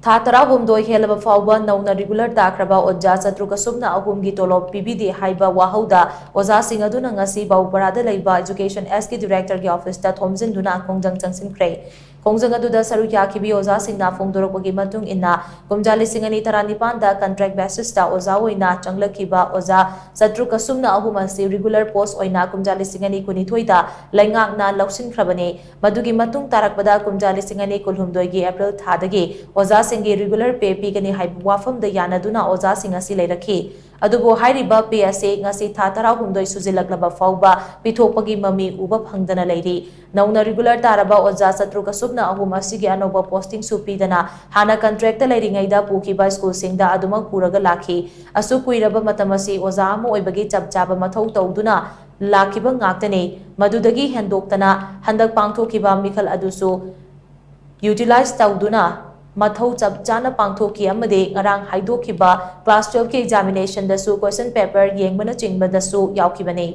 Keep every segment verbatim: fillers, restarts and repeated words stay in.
ꯊꯥ ꯇꯔꯥꯍꯨꯝꯗꯣꯏ ꯍꯦꯜꯂꯕ ꯐꯥꯎꯕ ꯅꯧꯅ ꯔꯤꯒꯨꯂꯔ ꯇꯥꯈ꯭ꯔꯕ ꯑꯣꯖꯥ ꯆꯥꯇ꯭ꯔꯨꯛ ꯑꯁꯨꯝꯅ ꯑꯍꯨꯝꯒꯤ ꯇꯣꯂꯣꯞ ꯄꯤꯕꯤꯗꯦ ꯍꯥꯏꯕ ꯋꯥꯍꯧꯗ ꯑꯣꯖꯥꯁꯤꯡ ꯑꯗꯨꯅ ꯉꯁꯤ ꯕꯥꯎꯄꯔꯥꯗ ꯂꯩꯕ ꯏꯖꯨꯀꯦꯁꯟ ꯑꯦꯁꯀꯤ ꯗꯤꯔꯦꯛꯇꯔꯒꯤ ꯑꯣꯐꯤꯁꯇ ꯊꯣꯝꯖꯤꯟꯗꯨꯅ ꯈꯣꯡꯖꯪ ꯆꯪꯁꯤꯟꯈ꯭ꯔꯦ꯫ ꯈꯣꯡꯖꯪ ꯑꯗꯨꯗ ꯁꯔꯨꯛ ꯌꯥꯈꯤꯕꯤ ꯑꯣꯖꯥꯁꯤꯡꯅ ꯐꯣꯡꯗꯣꯔꯛꯄꯒꯤ ꯃꯇꯨꯡ ꯏꯟꯅ, ꯀꯨꯝꯖꯥ ꯂꯤꯁꯤꯡ ꯑꯅꯤ ꯇꯔꯥꯅꯤꯄꯥꯟꯗ ꯀꯟꯇ꯭ꯔꯦꯛ ꯕꯦꯁꯤꯁꯇ ꯑꯣꯖꯥ ꯑꯣꯏꯅ ꯆꯪꯂꯛꯈꯤꯕ ꯑꯣꯖꯥ ꯆꯥꯇ꯭ꯔꯨꯛ ꯑꯁꯨꯝꯅ ꯑꯍꯨꯝ ꯑꯁꯤ ꯔꯤꯒꯨꯂꯔ ꯄꯣꯁ ꯑꯣꯏꯅ ꯀꯨꯝꯖꯥ ꯂꯤꯁꯤꯡ ꯑꯅꯤ ꯀꯨꯟꯅꯤꯊꯣꯏꯗ ꯂꯩꯉꯥꯛꯅ ꯂꯧꯁꯤꯟꯈ꯭ꯔꯕꯅꯤ꯫ ꯃꯗꯨꯒꯤ ꯃꯇꯨꯡ ꯇꯥꯔꯛꯄꯗ ꯀꯨꯝꯖꯥ ꯂꯤꯁꯤꯡ ꯑꯅꯤ ꯀꯨꯟꯍꯨꯝꯗꯣꯏꯒꯤ ꯑꯦꯄ꯭ꯔꯤꯜ ꯊꯥꯗꯒꯤ ꯑꯣꯖꯥꯁꯤꯡꯒꯤ ꯔꯤꯒꯨꯂꯔ ꯄꯦ ꯄꯤꯒꯅꯤ ꯍꯥꯏꯕ ꯋꯥꯐꯝꯗ ꯌꯥꯅꯗꯨꯅ ꯑꯣꯖꯥꯁꯤꯡ ꯑꯁꯤ ꯂꯩꯔꯛꯈꯤ꯫ ꯑꯗꯨꯕꯨ ꯍꯥꯏꯔꯤꯕ ꯄꯦ ꯑꯁꯤ ꯉꯁꯤ ꯊꯥ ꯇꯔꯥꯍꯨꯝꯗꯣꯏ ꯁꯨꯖꯤꯜꯂꯛꯂꯕ ꯐꯥꯎꯕ ꯄꯤꯊꯣꯛꯄꯒꯤ ꯃꯃꯤ ꯎꯕ ꯐꯪꯗꯅ ꯂꯩꯔꯤ꯫ ꯅꯧꯅ ꯔꯤꯒꯨꯂꯔ ꯇꯥꯔꯕ ꯑꯣꯖꯥ ꯆꯥꯇ꯭ꯔꯨꯛ ꯑꯁꯨꯝꯅ ꯑꯍꯨꯝ ꯑꯁꯤꯒꯤ ꯑꯅꯧꯕ ꯄꯣꯁꯇꯤꯡꯁꯨ ꯄꯤꯗꯅ ꯍꯥꯟꯅ ꯀꯟꯇ꯭ꯔꯦꯛꯇ ꯂꯩꯔꯤꯉꯩꯗ ꯄꯨꯈꯤꯕ ꯁ꯭ꯀꯨꯜꯁꯤꯡꯗ ꯑꯗꯨꯃꯛ ꯄꯨꯔꯒ ꯂꯥꯛꯈꯤ꯫ ꯑꯁꯨꯛ ꯀꯨꯏꯔꯕ ꯃꯇꯝ ꯑꯁꯤ ꯑꯣꯖꯥ ꯑꯃ ꯑꯣꯏꯕꯒꯤ ꯆꯞ ꯆꯥꯕ ꯃꯊꯧ ꯇꯧꯗꯨꯅ ꯂꯥꯛꯈꯤꯕ ꯉꯥꯛꯇꯅꯤ꯫ ꯃꯗꯨꯗꯒꯤ ꯍꯦꯟꯗꯣꯛꯇꯅ ꯍꯟꯗꯛ ꯄꯥꯡꯊꯣꯛꯈꯤꯕ ꯃꯤꯈꯜ ꯑꯗꯨꯁꯨ ꯌꯨꯇꯤꯂꯥꯏꯖ ꯇꯧꯗꯨꯅ ꯃꯊꯧ ꯆꯞ ꯆꯥꯅ ꯄꯥꯡꯊꯣꯛꯈꯤ ꯑꯃꯗꯤ ꯉꯔꯥꯡ ꯍꯥꯏꯗꯣꯛꯈꯤꯕ ꯀ꯭ꯂꯥꯁ ꯇꯨꯋꯦꯜꯐꯀꯤ ꯑꯦꯛꯖꯥꯃꯤꯅꯦꯁꯟꯗꯁꯨ ꯀꯣꯏꯁꯟ ꯄꯦꯄꯔ ꯌꯦꯡꯕꯅꯆꯤꯡꯕꯗꯁꯨ ꯌꯥꯎꯈꯤꯕꯅꯤ꯫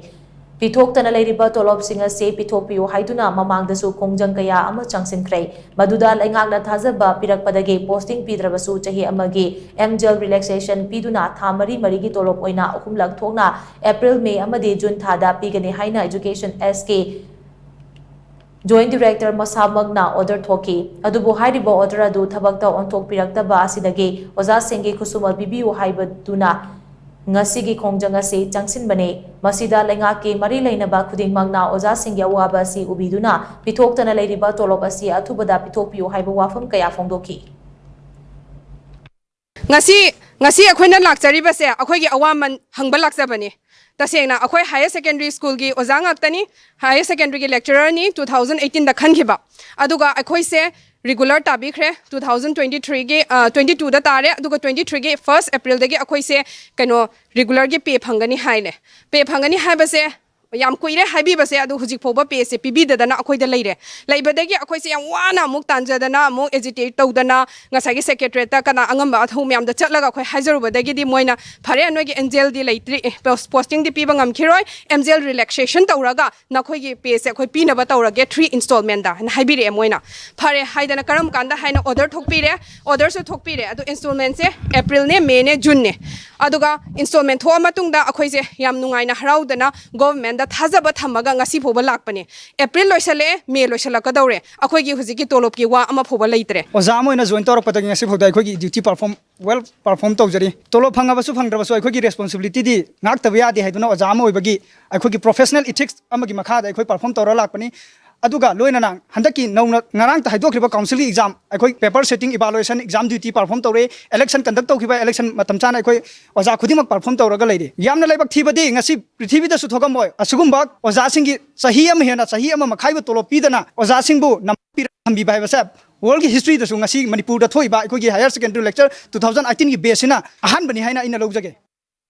ꯄꯤꯊꯣꯛꯇꯅ ꯂꯩꯔꯤꯕ ꯇꯣꯂꯣꯞꯁꯤꯡ ꯑꯁꯤ ꯄꯤꯊꯣꯛꯄꯤꯌꯨ ꯍꯥꯏꯗꯨꯅ ꯃꯃꯥꯡꯗꯁꯨ ꯈꯣꯡꯖꯪ ꯀꯌꯥ ꯑꯃ ꯆꯪꯁꯤꯟꯈ꯭ꯔꯦ꯫ ꯃꯗꯨꯗ ꯂꯩꯉꯥꯛꯅ ꯊꯥꯖꯕ ꯄꯤꯔꯛꯄꯗꯒꯤ ꯄꯣꯁꯇꯤꯡ ꯄꯤꯗ꯭ꯔꯕꯁꯨ ꯆꯍꯤ ꯑꯃꯒꯤ ꯑꯦꯝ ꯖꯦꯜ ꯔꯤꯂꯦꯛꯁꯦꯁꯟ ꯄꯤꯗꯨꯅ ꯊꯥ ꯃꯔꯤ ꯃꯔꯤꯒꯤ ꯇꯣꯂꯣꯞ ꯑꯣꯏꯅ ꯑꯍꯨꯝꯂꯛ ꯊꯣꯛꯅ ꯑꯦꯄ꯭ꯔꯤꯜ, ꯃꯦ ꯑꯃꯗꯤ ꯖꯨꯟ ꯊꯥꯗ ꯄꯤꯒꯅꯤ ꯍꯥꯏꯅ ꯏꯖꯨꯀꯦꯁꯟ ꯑꯦꯁꯀꯤ ꯖꯣꯏꯟꯠ ꯗꯤꯔꯦꯛꯇꯔ ꯃꯁꯥꯃꯛꯅ ꯑꯣꯔꯗꯔ ꯊꯣꯛꯈꯤ꯫ ꯑꯗꯨꯕꯨ ꯍꯥꯏꯔꯤꯕ ꯑꯣꯔꯗꯔ ꯑꯗꯨ ꯊꯕꯛꯇ ꯑꯣꯟꯊꯣꯛꯄꯤꯔꯛꯇꯕ ꯑꯁꯤꯗꯒꯤ ꯑꯣꯖꯥꯁꯤꯡꯒꯤ ꯈꯨꯠꯁꯨꯃꯟ ꯄꯤꯕꯤꯌꯨ ꯍꯥꯏꯕꯗꯨꯅ ꯉꯁꯤꯒꯤ ꯈꯣꯡꯖꯪ ꯑꯁꯤ ꯆꯪꯁꯤꯟꯕꯅꯤ꯫ ꯃꯁꯤꯗ ꯂꯩꯉꯥꯛꯀꯤ ꯃꯔꯤ ꯂꯩꯅꯕ ꯈꯨꯗꯤꯡꯃꯛꯅ ꯑꯣꯖꯥꯁꯤꯡꯒꯤ ꯑꯋꯥꯕ ꯑꯁꯤ ꯎꯕꯤꯗꯨꯅ ꯄꯤꯊꯣꯛꯇꯅ ꯂꯩꯔꯤꯕ ꯇꯣꯂꯣꯞ ꯑꯁꯤ ꯑꯊꯨꯕꯗ ꯄꯤꯊꯣꯛꯄꯤꯌꯨ ꯍꯥꯏꯕ ꯋꯥꯐꯝ ꯀꯌꯥ ꯐꯣꯡꯗꯣꯛꯈꯤ꯫ ꯉꯁꯤ ꯉꯁꯤ ꯑꯩꯈꯣꯏꯅ ꯂꯥꯛꯆꯔꯤꯕꯁꯦ ꯑꯩꯈꯣꯏꯒꯤ ꯑꯋꯥꯃꯟ ꯍꯪꯕ ꯂꯥꯛꯆꯕꯅꯤ꯫ ꯇꯁꯦꯡꯅ ꯑꯩꯈꯣꯏ ꯍꯥꯌꯔ ꯁꯦꯀꯦꯟꯗꯔꯤ ꯁ꯭ꯀꯨꯜꯒꯤ ꯑꯣꯖꯥ ꯉꯥꯛꯇꯅꯤ꯫ ꯍꯥꯌꯔ ꯁꯦꯀꯦꯟꯗꯔꯤꯒꯤ ꯂꯦꯛꯆꯔꯔꯅꯤ, ꯇꯨ ꯊꯥꯎꯖꯟ ꯑꯩꯠꯇꯤꯟꯗ ꯈꯟꯈꯤꯕ꯫ ꯑꯗꯨꯒ ꯑꯩꯈꯣꯏꯁꯦ ꯔꯤꯒꯨꯂꯔ ꯇꯥꯕꯤꯈ꯭ꯔꯦ꯫ ꯇꯨ ꯊꯥꯎꯖꯟ ꯇ꯭ꯋꯦꯟꯇꯤ ꯊ꯭ꯔꯤꯒꯤ, ꯑ, ꯇ꯭ꯋꯦꯟꯇꯤ ꯇꯨꯗ ꯇꯥꯔꯦ꯫ ꯑꯗꯨꯒ ꯇ꯭ꯋꯦꯟꯇꯤ ꯊ꯭ꯔꯤꯒꯤ ꯐꯥꯔꯁ ꯑꯦꯄ꯭ꯔꯤꯜꯗꯒꯤ ꯑꯩꯈꯣꯏꯁꯦ ꯀꯩꯅꯣ ꯔꯤꯒꯨꯂꯔꯒꯤ ꯄꯦ ꯐꯪꯒꯅꯤ ꯍꯥꯏꯔꯦ꯫ ꯄꯦ ꯐꯪꯒꯅꯤ ꯍꯥꯏꯕꯁꯦ ꯌꯥꯝ ꯀꯨꯏꯔꯦ ꯍꯥꯏꯕꯤꯕꯁꯦ, ꯑꯗꯨ ꯍꯧꯖꯤꯛ ꯐꯥꯎꯕ ꯄꯦꯁꯦ ꯄꯤꯕꯤꯗꯗꯅ ꯑꯩꯈꯣꯏꯗ ꯂꯩꯔꯦ꯫ ꯂꯩꯕꯗꯒꯤ ꯑꯩꯈꯣꯏꯁꯦ ꯌꯥꯝ ꯋꯥꯅ ꯑꯃꯨꯛ ꯇꯥꯟꯖꯗꯅ, ꯑꯃꯨꯛ ꯑꯦꯖꯤꯇꯦꯠ ꯇꯧꯗꯅ, ꯉꯁꯥꯏꯒꯤ ꯁꯦꯀ꯭ꯔꯦꯇꯔꯤꯌꯦꯠꯇ ꯀꯅꯥ ꯑꯉꯝꯕ ꯑꯊꯧ ꯃꯌꯥꯝꯗ ꯆꯠꯂꯒ ꯑꯩꯈꯣꯏ ꯍꯥꯏꯖꯔꯨꯕꯗꯒꯤꯗꯤ ꯃꯣꯏꯅ, "ꯐꯔꯦ, ꯅꯣꯏꯒꯤ ꯑꯦꯟꯖꯦꯜꯗꯤ ꯂꯩꯇ꯭ꯔꯤ, ꯑꯦ, ꯄꯣꯁ-, ꯄꯣꯁꯇꯤꯡꯗꯤ ꯄꯤꯕ ꯉꯝꯈꯤꯔꯣꯏ, ꯑꯦꯟꯖꯦꯜ ꯔꯤꯂꯦꯛꯁꯦꯁꯟ ꯇꯧꯔꯒ ꯅꯈꯣꯏꯒꯤ ꯄꯦꯁꯦ ꯑꯩꯈꯣꯏ ꯄꯤꯅꯕ ꯇꯧꯔꯒꯦ, ꯊ꯭ꯔꯤ ꯏꯟꯁꯇꯣꯜꯃꯦꯟꯗ" ꯍꯥꯏꯅ ꯍꯥꯏꯕꯤꯔꯛꯑꯦ ꯃꯣꯏꯅ꯫ ꯐꯔꯦ ꯍꯥꯏꯗꯅ ꯀꯔꯝ ꯀꯥꯟꯗ ꯍꯥꯏꯅ ꯑꯣꯔꯗꯔ ꯊꯣꯛꯄꯤꯔꯦ, ꯑꯣꯔꯗꯔꯁꯨ ꯊꯣꯛꯄꯤꯔꯦ꯫ ꯑꯗꯣ ꯏꯟꯁꯇꯣꯜꯃꯦꯟꯁꯦ ꯑꯦꯄ꯭ꯔꯤꯜꯅꯦ, ꯃꯦꯅꯦ, ꯖꯨꯟꯅꯦ꯫ ꯑꯗꯨꯒ ꯏꯟꯁꯇꯣꯜꯃꯦꯟ ꯊꯣꯛꯑ ꯃꯇꯨꯡꯗ ꯑꯩꯈꯣꯏꯁꯦ ꯌꯥꯝ ꯅꯨꯡꯉꯥꯏꯅ ꯍꯔꯥꯎꯗꯅ ꯒꯣꯚꯔꯟꯃꯦꯟꯗ ꯊꯥꯖꯕ ꯊꯝꯃꯒ ꯉꯁꯤ ꯐꯥꯎꯕ ꯂꯥꯛꯄꯅꯦ꯫ ꯑꯦꯄ꯭ꯔꯤꯜ ꯂꯣꯏꯁꯜꯂꯛꯑꯦ, ꯃꯦ ꯂꯣꯏꯁꯜꯂꯛꯀꯗꯧꯔꯦ, ꯑꯩꯈꯣꯏꯒꯤ ꯍꯧꯖꯤꯛꯀꯤ ꯇꯣꯂꯣꯞꯀꯤ ꯋꯥ ꯑꯃ ꯐꯥꯎꯕ ꯂꯩꯇ꯭ꯔꯦ꯫ ꯑꯣꯖꯥ ꯑꯃ ꯑꯣꯏꯅ ꯖꯣꯏꯟ ꯇꯧꯔꯛꯄꯗꯒꯤ ꯉꯁꯤ ꯐꯥꯎꯗ ꯑꯩꯈꯣꯏꯒꯤ ꯗ꯭ꯌꯨꯇꯤ ꯄꯔꯐꯣꯝ, ꯋꯦꯜ ꯄꯔꯐꯣꯝ ꯇꯧꯖꯔꯤ꯫ ꯇꯣꯂꯣꯞ ꯐꯪꯉꯕꯁꯨ ꯐꯪꯗ꯭ꯔꯕꯁꯨ ꯑꯩꯈꯣꯏꯒꯤ ꯔꯦꯁꯄꯣꯟꯁꯤꯕꯤꯂꯤꯇꯤꯗꯤ ꯉꯥꯛꯇꯕ ꯌꯥꯗꯦ ꯍꯥꯏꯗꯨꯅ ꯑꯣꯖꯥ ꯑꯃ ꯑꯣꯏꯕꯒꯤ ꯑꯩꯈꯣꯏꯒꯤ ꯄ꯭ꯔꯣꯐꯦꯁꯅꯦꯜ ꯏꯊꯤꯛꯁ ꯑꯃꯒꯤ ꯃꯈꯥꯗ ꯑꯩꯈꯣꯏ ꯄꯔꯐꯣꯝ ꯇꯧꯔ ꯂꯥꯛꯄꯅꯤ꯫ ꯑꯗꯨꯒ ꯂꯣꯏꯅꯅ ꯍꯟꯗꯛꯀꯤ ꯅꯧꯅ ꯉꯔꯥꯡꯇ ꯍꯥꯏꯗꯣꯛꯈ꯭ꯔꯤꯕ ꯀꯥꯎꯟꯁꯤꯜꯒꯤ ꯑꯦꯛꯖꯥꯝ, ꯑꯩꯈꯣꯏ paper setting, evaluation, exam duty perform ꯇꯧꯔꯦ꯫ ꯏꯂꯦꯛꯁꯟ ꯀꯟꯗꯛ ꯇꯧꯈꯤꯕ ꯏꯂꯦꯛꯁꯟ ꯃꯇꯝ ꯆꯥꯅ ꯑꯩꯈꯣꯏ ꯑꯣꯖꯥ ꯈꯨꯗꯤꯡꯃꯛ ꯄꯔꯐꯣꯝ ꯇꯧꯔꯒ ꯂꯩꯔꯤ꯫ ꯌꯥꯝꯅ ꯂꯥꯏꯕꯛ ꯊꯤꯕꯗꯤ ꯉꯁꯤ ꯄ꯭ꯔꯤꯊꯤꯕꯤꯗꯁꯨ ꯊꯣꯛꯑꯝꯃꯣꯏ ꯑꯁꯤꯒꯨꯝꯕ ꯑꯣꯖꯥꯁꯤꯡꯒꯤ ꯆꯍꯤ ꯑꯃ ꯍꯦꯟꯅ, ꯆꯍꯤ ꯑꯃ ꯃꯈꯥꯏꯕꯨ ꯇꯣꯂꯣꯞ ꯄꯤꯗꯅ ꯑꯣꯖꯥꯁꯤꯡꯕꯨ ꯅꯝꯕꯤꯔ ꯊꯝꯕꯤꯕ ꯍꯥꯏꯕꯁꯦ ꯋꯥꯔꯜꯒꯤ ꯍꯤꯁꯇ꯭ꯔꯤꯗꯁꯨ ꯉꯁꯤ ꯃꯅꯤꯄꯨꯔꯗ ꯊꯣꯛꯏꯕ ꯑꯩꯈꯣꯏꯒꯤ higher secondary lecture two thousand ꯑꯩꯠꯇꯤꯟꯒꯤ ꯕꯦꯁꯁꯤꯅ ꯑꯍꯥꯟꯕꯅꯤ ꯍꯥꯏꯅ ꯑꯩꯅ ꯂꯧꯖꯒꯦ꯫